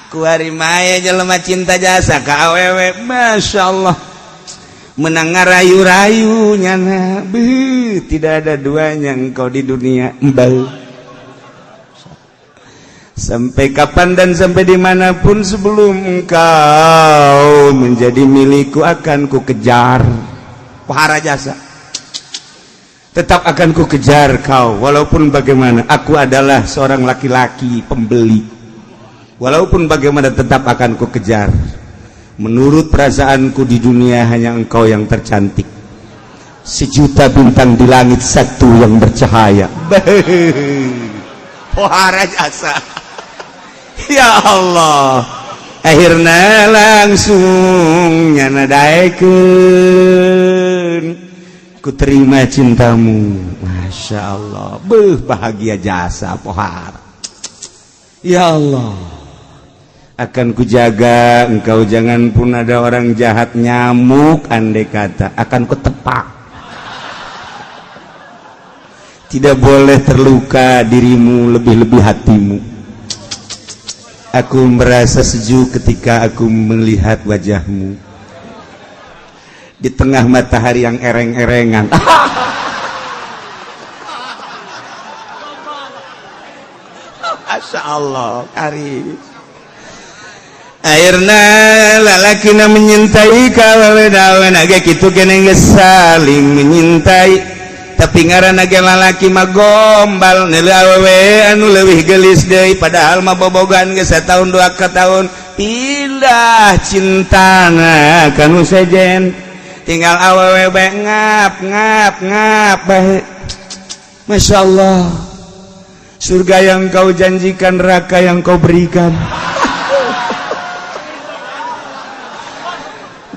Kuari maya jelema cinta jasa ka awewe, Masya Allah, menang ngarayu-rayu nyana. Beuh, tidak ada duanya engkau di dunia. Embal sampai kapan dan sampai dimanapun, sebelum engkau menjadi milikku akan ku kejar. Pohara jasa, tetap akan ku kejar kau walaupun bagaimana. Aku adalah seorang laki-laki pembeli, walaupun bagaimana tetap akan ku kejar. Menurut perasaanku, di dunia hanya engkau yang tercantik. Sejuta bintang di langit, satu yang bercahaya. Pohara jasa, ya Allah. Akhirnya langsung nyana daekeun, ku terima cintamu. Masya Allah, beuh, bahagia jasa pohara. Ya Allah, akan kujaga engkau, jangan pun ada orang jahat, nyamuk andai kata akan kutepak, tidak boleh terluka dirimu, lebih-lebih hatimu. Aku merasa sejuk ketika aku melihat wajahmu di tengah matahari yang ereng-erengan. Masya Allah, kari akhirna lalakina menyintai ka awewe ge kitu keneh, geus saling menyintai, tapi ngaranna ge lalaki mah gombal, neuleuh awewe anu leuwih geulis deui, padahal mah bobogohan geus satahun dua ka tahun. Pindah cintana kanu sejen, tinggal awewe bae ngap ngap ngap bae. Masya Allah, surga yang kau janjikan, neraka yang kau berikan.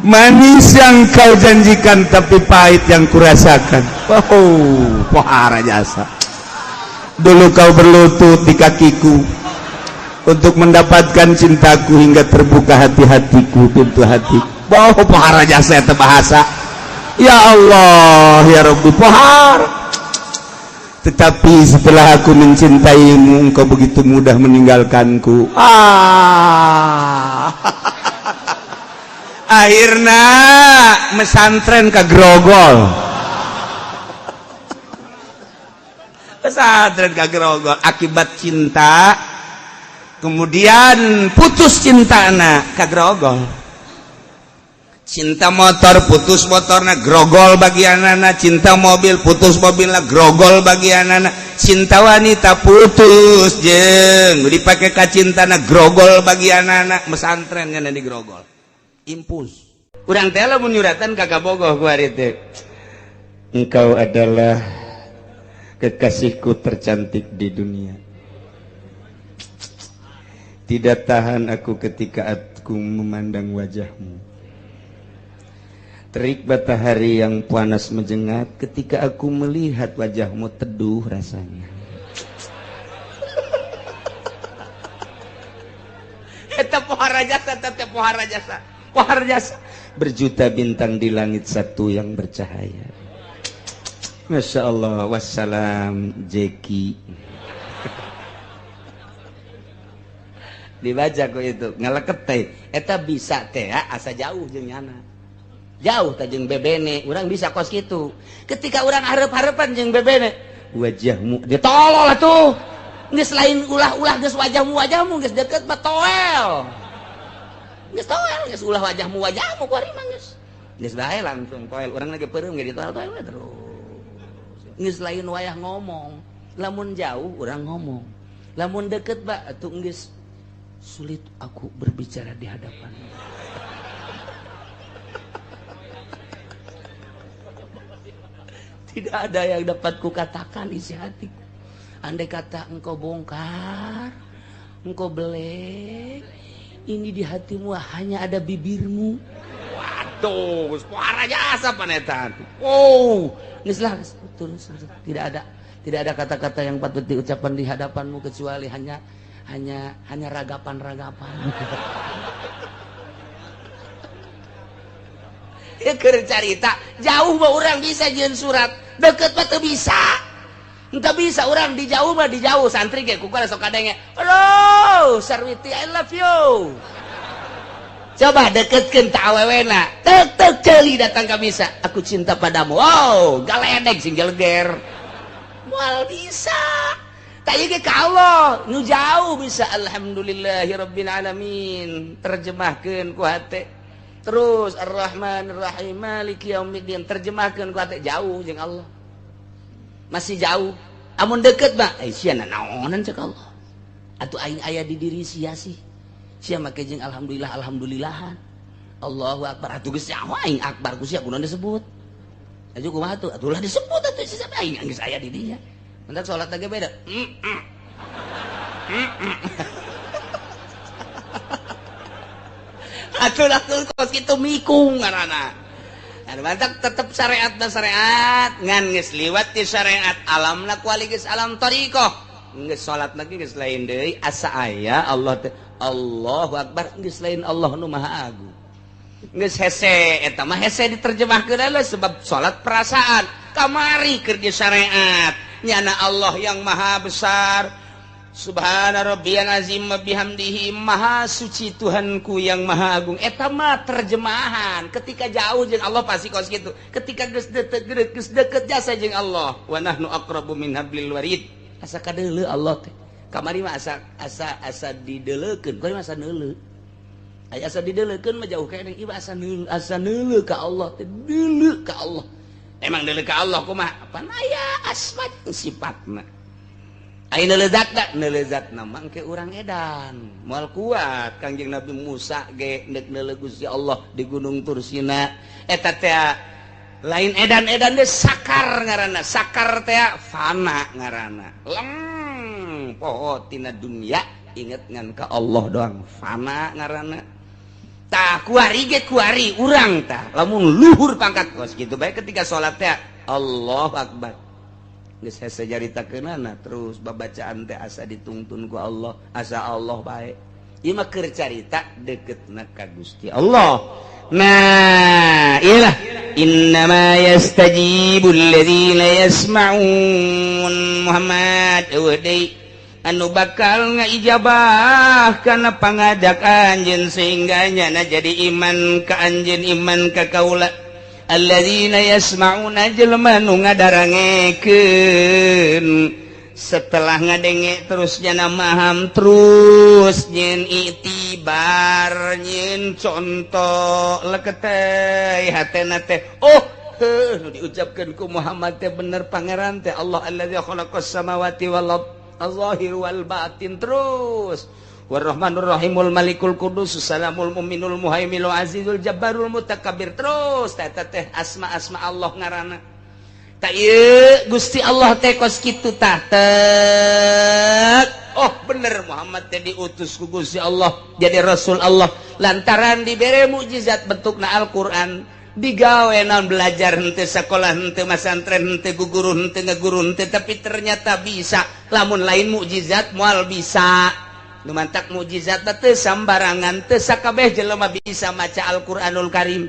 Manis yang kau janjikan, tapi pahit yang kurasakan. Oh, pohara jasa. Dulu kau berlutut di kakiku untuk mendapatkan cintaku hingga terbuka hati-hatiku, pintu hati. Oh, pohara jasa eta bahasa. Ya Allah, ya Rabbi, pohara. Tetapi setelah aku mencintaimu, engkau begitu mudah meninggalkanku. Ah. Akhirnya mesantren ke Grogol, pesantren ke Grogol akibat cinta. Kemudian putus cinta anak ke Grogol. Cinta motor, putus motorna, grogol bagian anak. Cinta mobil, putus mobilna, grogol bagian anak. Cinta wanita, putus jeng dipakai ka cintana, grogol bagian anak. Mesantren di Grogol, impus urang teh lamun nyuratan ka kabogoh ku ari teh, engkau adalah kekasihku tercantik di dunia. Tidak tahan aku ketika aku memandang wajahmu. Terik matahari yang panas menjengat, ketika aku melihat wajahmu teduh rasanya. Eta pohara jasa, teh pohara jasa, pohara jasa. Berjuta bintang di langit, satu yang bercahaya. Masya Allah, wassalam Jeki. Dibaca kok itu ngaleket teh. Eta bisa teh asa jauh jeung nyana. Jauh teh jeung bebene, urang bisa kos kitu. Ketika urang hareup-hareupan jeung bebene, wajahmu ditolol atuh. Geus lain ulah-ulah, geus wajahmu wajahmu geus deket mah toel. Geus toel, geus ulah wajahmu wajahmu ku ari mah geus. Geus bae langsung toel, urang lagi peureum ge ditoel-toel we terus. Geus lain wayah ngomong, lamun jauh urang ngomong. Lamun deket ba atuh geus sulit aku berbicara di hadapan. Tidak ada yang dapat kukatakan isi hatiku. Andai kata engkau bongkar, engkau belek, ini di hatimu hanya ada bibirmu. Waduh, suara jasa panetan. Oh, geus lah, terus tidak ada kata-kata yang patut diucapkan di hadapanmu kecuali hanya hanya hanya ragapan-ragapan. Ya keur carita, jauh mah urang bisa jeung surat, deket mah teu bisa. Entah bisa orang di jauh mah di jauh santri ge ku sok kadenge. Halo, Sarwiti I love you. Coba deketkeun ta awewena. Tek tek ceuli datang ka bisa. Aku cinta padamu. Wow, galedeg sing geleger. Moal bisa. Tak ieu ge ka Allah, nu jauh bisa alhamdulillahirabbil alamin. Terjemahkeun ku hate. Terus Ar-Rahmanir-Rahim Maliki yaumiddin terjemahkeun ku hate jauh jeung Allah. Masih jauh. Amun deket mah sia naonan cek Allah. Atuh aing aya di diri sia sih. Sia make jeung alhamdulillah alhamdulillahan. Allahu akbar atuh geus nyaho aing akbar ku sia kunaon disebut. Atuh kumaha atuh? Atuh lah disebut atuh sia aing geus aya di dinya. Mentak salat ge beda. Atuh lah kos kitu mikung ngaranna. Anu mantak tetep syariat na syariat ngan geus liwat ti syariat alamna kuali geus alam thariqah. Geus salat lagi geus lain deui asa aya Allah teh Allahu akbar geus lain Allah nu maha agung. Geus hese eta mah hese diterjemahkeun lah sebab salat perasaan kamari keur syariat nyana Allah yang maha besar. Subhana rabbiyal azim wa bihamdihi maha suci Tuhanku yang maha agung. Eta mah terjemahan ketika jauh jeung Allah pasti kos kitu. Ketika geus deket geus deket jasa jeung Allah wa nahnu aqrabu min hablil warid. Asa kadeuleu Allah teh. Kamari mah asa asa asa dideleukeun, kamari mah asa neuleu. Aya asa dideleukeun mah jauh keneh ieu asa neuleu, asa neuleu ka Allah teh, deuleu ka Allah. Emang deuleu ka Allah kumaha? Pan aya asma sifatna. Aya neuleu zatna, neuleu zatna mah engke urang edan. Moal kuat Kangjeng Nabi Musa ge neuk neuleu Gusti Allah di Gunung Tursina. Eta teh lain edan-edan deh sakar ngaranna, sakar teh fana ngaranna. Leng poho tina dunia inget ngan ka Allah doang fana ngaranna. Tah kuari ge kuari urang tah lamun luhur pangkat kos kitu bae ketika salat teh Allahu akbar. Geus hese caritakeunana terus babacaan teh asa ditungtun ku Allah, asa Allah bae. Ieu mah keur carita deketna ka Gusti Allah. Nah, iyalah innama yastajibul ladzina yasma'un Muhammad eueuh deui anu bakal ngaijabah kana pangajak anjeun sehingga nyana jadi iman ka anjeun iman ka kaula alladzina yasma'una jelema nu ngadarangekeun setelah ngadenge terus nyana maham terus nyen itibar nyen contoh leketeh hatena teh oh heuh diucapkeun ku Muhammad teh bener pangeran teh Allah allazi khalaqas samawati wal ard az-zahir wal batin terus warahmanur rahimul malikul qudus salamul mu'minul muhaiminul azizul jabbarul mutakabbir terus teh teh asma-asma Allah ngaranna. Tak ieu Gusti Allah teh kos kitu tah tek. Oh bener Muhammad teh diutus ku Gusti Allah jadi Rasul Allah lantaran dibere mukjizat bentukna Al-Qur'an digawe naon belajar henteu sakolah henteu masantren henteu guguru henteu ngaguru henteu tapi ternyata bisa lamun lain mukjizat moal bisa. Nu mantak mukjizat teh sambarangan teu sakabeh jelema bisa maca Al-Qur'anul Karim.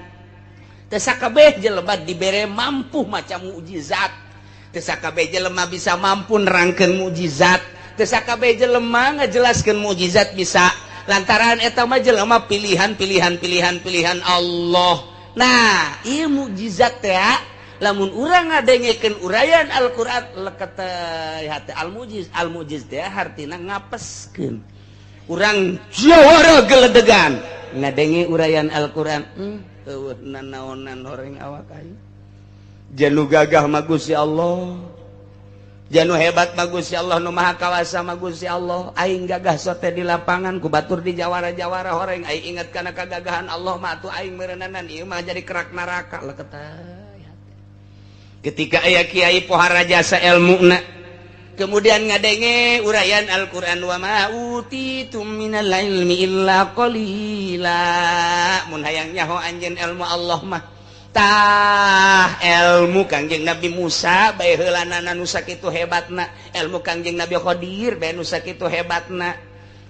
Teu sakabeh jelema dibere mampu maca mukjizat. Teu sakabeh jelema bisa mampu nerangkeun mukjizat. Teu sakabeh jelema ngajelaskeun mukjizat bisa. Lantaran eta mah jelema pilihan pilihan pilihan pilihan Allah. Nah, ieu mukjizat teh lamun urang ngadengekeun uraian Al-Qur'an leketeh hate al-mujiz. Al-mujiz teh hartina ngapeskeun. Urang jawara geledegan ngadenge uraian Al-Qur'an. Eueuh nanaonan horeng awak aing. Janu gagah mah Gusti Allah. Janu hebat mah Gusti Allah, nu maha kawasa mah Gusti Allah. Aing gagah sote di lapangan ku batur di jawara-jawara horeng aing inget kana kagagahan Allah mah atuh aing meureunana ieu mah jadi kerak neraka leketeh. Ketika aya kiai pohara jasa elmuna kemudian ngadenge uraian Al-Qur'an wa ma utitum minal ilmi illa qalila mun hayang nyaho anjeun ilmu Allah mah tah ilmu Kangjeng Nabi Musa bae heulanana nu sakitu hebatna ilmu Kangjeng Nabi Khadir bae nu sakitu hebatna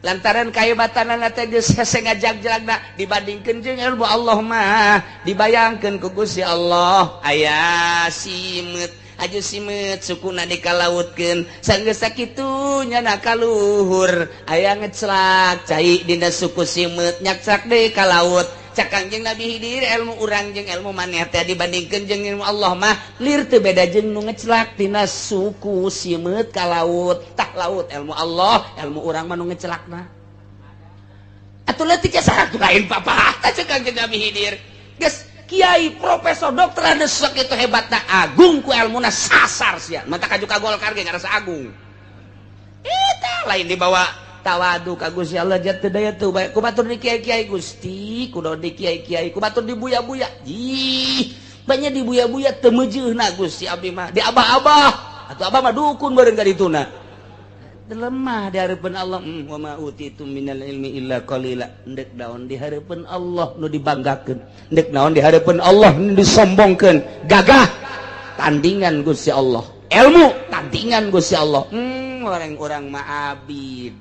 lantaran kahebatanana teh geus hese ngajag-jagna dibandingkeun jeung ilmu Allah mah dibayangkeun ku Gusti Allah aya simeut Aju simeut sukuna dikalautkeun. Sanggeus sakitu nyana kaluhur, aya ngeclak cai dina suku simeut, nyakcak deui ka laut. Cak Kangjeng Nabi Hidir, ilmu urang jeung ilmu maneh teh dibandingkeun jeung ilmu Allah mah lir teu beda jeung nu ngeclak tina suku simeut ka laut. Tah, laut ilmu Allah, ilmu urang mah nu ngecelakna atuh leutik ya, satu lain papa. Cek Kangjeng Nabi Hidir, geus kiai, profesor, dokter, ada itu hebatna, agung ku ilmuna, sasar sia. Mata kaju ka Golkar ge ngarasa agung. Eta lain dibawa tawadu ka Gusti Allah, jat teu daya teu bae. Ku batur di kiai-kiai, Gusti, kudu di kiai-kiai, ku batur di buya-buya. Ih, banyak di buya-buya teu meujeuhna, Gusti, abdi mah di abah-abah atau abah mah dukun bareng ka dituna lemah di hareupeun Allah. Wa ma utitu minal ilmi illa qalila. Ndek naon di hareupeun Allah nu dibanggakeun? Ndek naon di hareupeun Allah nu disombongkeun? Gagah tandingan Gusti Allah, ilmu tandingan Gusti Allah. Orang-orang mah abid.